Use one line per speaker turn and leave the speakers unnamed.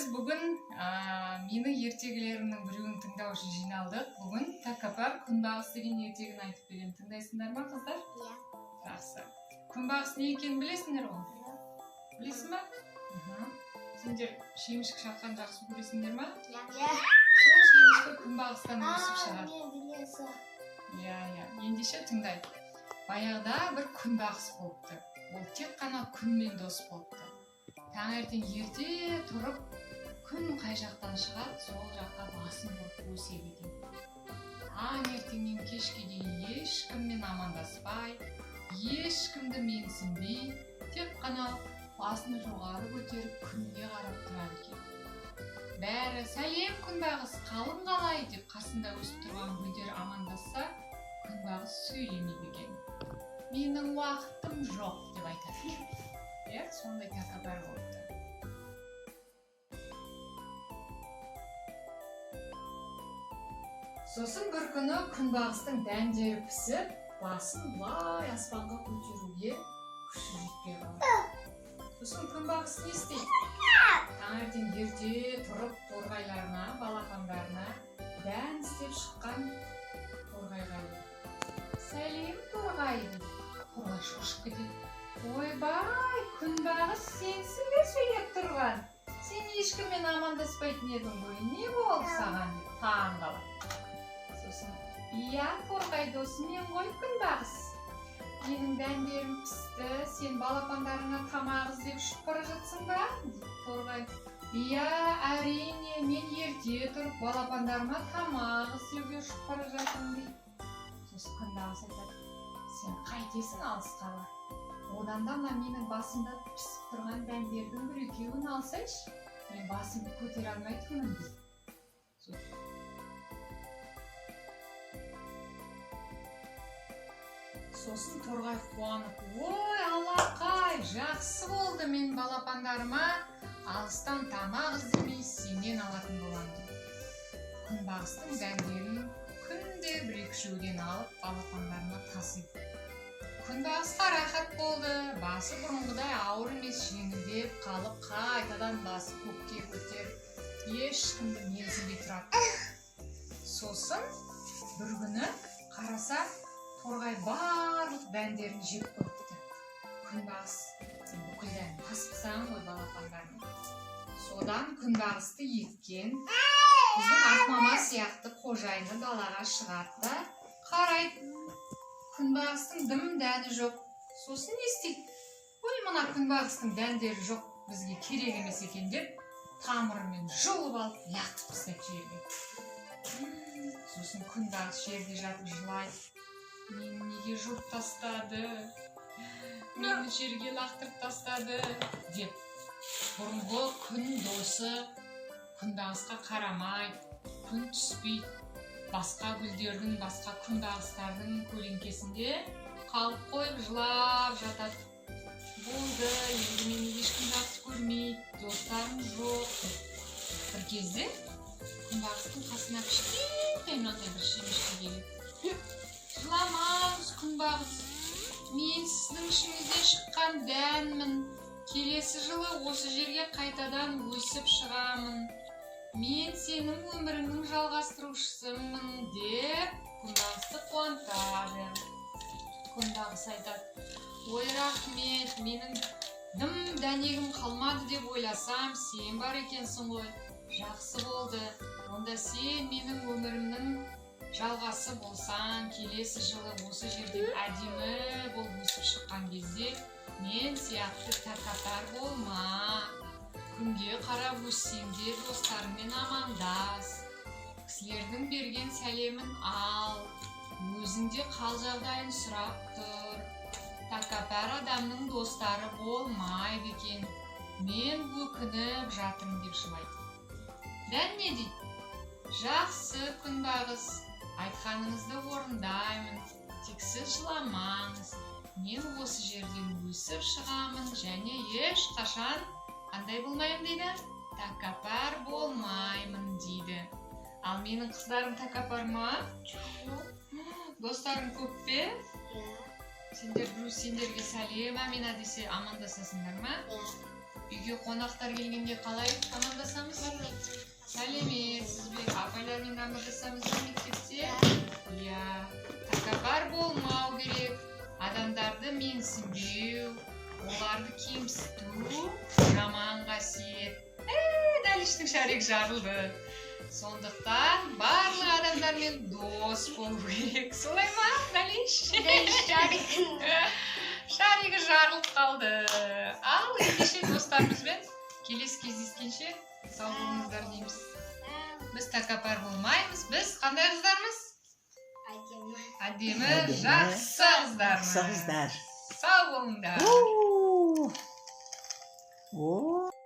Біз бүгін менің ертегілерімнің біреуін тыңдау үшін жиналдық. Бүгін «Тәкаппар күнбағыс» деген ертегіні айтып беремін. Тыңдайсыңдар ма, қыздар?
Иә.
Жақсы. Күнбағыс не екенін білесіңдер ғой? Білесің ба? Мхм. Сендер шемішкі шаққан жақсы көресіңдер ма?
Иә.
Сол шемішкі күнбағыстан өсіп шығады.
Мен білесің.
Иә. Ендеше тыңдайық. Баяғыда бір күнбағыс болыпты. Ол тек қана күнмен дос болыпты. Таңертең ерте тұрып, күн қай жақтан шығады, сол жаққа басын бұрып өседі екен. Таңертеңнен кешке дейін ешкіммен амандаспай, ешкімді менсінбей, тек қана басын жоғары көтеріп күнге қарап тұрады екен. Бәрі: «Сәлем, күнбағыс, қалың қалай?» – деп қасында өсіп тұрған гүлдер амандасса, күнбағыс сөйлемейді екен. «Менің уақытым жоқ», – деп айтады екен. Иә, сондай тәкаппар болыпты. Сосын бір күні күнбағыстың дәндері пісіп, басын былай аспанға көтеруге күші жетпей қалады. Сосын күнбағыс не істейді? Таңертең ерте тұрып, торғайларына, балапандарына дән іздеп шыққан торғайға: «Сәлем, торғай», – дейді. Торғай шошып кетеді: «Ойбай, күнбағыс, сенсің бе сөйлеп тұрған? Сен ешкіммен амандаспайтын едің ғой, не болды саған?» – деп таң қалады. Сосын: «Иә, торғай досым, мен ғой күнбағыс. Менің дәндерім пісті, сен балапандарыңа тамақ іздеп ұшып бара жатсың ба?» – дейді. Торғай: «Иә, әрине, мен ерте тұрып балапандарыма тамақ іздеуге ұшып бара жатырмын», – дейді. Сосын күнбағыс айтады: «Сен қайтесің алысқа барып? Одан да мына менің басымда пісіп тұрған дәндердің бір екеуін алсайшы, мен басымды көтере алмай тұрмын», – дейді. Сосын торғай қуанып: «Ой, алақай, жақсы болды, мен балапандарыма алыстан тамақ іздемей, сенен алатын боламын», – дейді. Күнбағыстың дәндерін күнде бір екі үшеуден алып, балапандарына тасиды. Күнбағысқа рахат болды, басы бұрынғыдай ауыр емес, жеңілдеп қалып, қайтадан басы көкке көтеріп, ешкімді менсінбей тұрады. Сосын бір күні қараса, торғай барлық дәндерін жеп қойыпты. Күнбағыс: «Сен бүкіл дәнін тасып тастаған ғой балапандарына». Содан күнбағысты еккен біздің Ақмама сияқты қожайыны далаға шығады да, қарайды, күнбағыстың дым дәні жоқ. Сосын не істейді? «Ой, мына күнбағыстың дәндері жоқ, бізге керек емес екен», – деп тамырымен жұлып алып, лақтырып тастайды жерге. Сосын күнбағыс жерде жатып жылайды: «Мені неге жұлып тастады, мені жерге лақтырып тастады?» – деп. Бұрынғы күн досы күнбағысқа қарамайды, күн түспейді, басқа гүлдердің, басқа күнбағыстардың көлеңкесінде қалып қойып, жылап жатады: «Болды, енді мені ешкім жақсы көрмейді, достарым жоқ», – деп. Бір кезде күнбағыстың қасына кішкентай мынандай бір шемішке келеді. «Жыламаңыз, күнбағыс, мен сіздің ішіңізден шыққан дәнмін. Келесі жылы осы жерге қайтадан өсіп шығамын. Мен сенің өміріңнің жалғастырушысымын», – деп күнбағысты қуантады. Күнбағыс айтады: «Ой, рахмет, менің дым дәнегім қалмады деп ойласам, сен бар екенсің ғой. Жақсы болды. Онда сен менің өмірімнің жалғасы болсаң, келесі жылы осы жерден әдемі болып өсіп шыққан кезде, мен сияқты тәкаппар болма. Күнге қарап өссең де, достарыңмен амандас, кісілердің берген сәлемін ал, өзің де қал жағдайын сұрап тұр. Тәкаппар адамның достары болмайды екен. Мен өкініп жатырмын», – деп жылайды. Дән не дейді? «Жақсы, күнбағыс, айтқаныңызды орындаймын, тек сіз жыламаңыз. Мен осы жерден өсіп шығамын және ешқашан қандай болмаймын?» – дейді. «Тәкаппар болмаймын», – дейді. Ал менің қыздарым тәкаппар ма?
Жоқ.
Достарың көп пе?
Иә.
Сендер біреу сендерге «Сәлем, Амина» десе, амандасасыңдар ма?
Иә.
Үйге Үйге қонақтар келгенде қалай амандасамыз? Сәлеметсіз бе? Апайлармен амандасамыз ба мектепте? Иә. Тәкаппар болмау керек. Адамдарды менсінбеу, оларды кемсіту жаман қасиет. Дәліштің шаригі жарылды. Сондықтан барлық адамдармен дос болу керек. Солай ма, Дәлиш? Шаригі жарылып қалды. Ал ендеше, достарымызбен келесі кездескенше сау болыңыздар дейміз. Біз тәкаппар болмаймыз. Біз қандай қыздармыз?
Әдемі.
Әдемі,
Әдемі,
жақсы қыздармыз.
Жақсы қыздар.
Сау болыңдар.
У. О.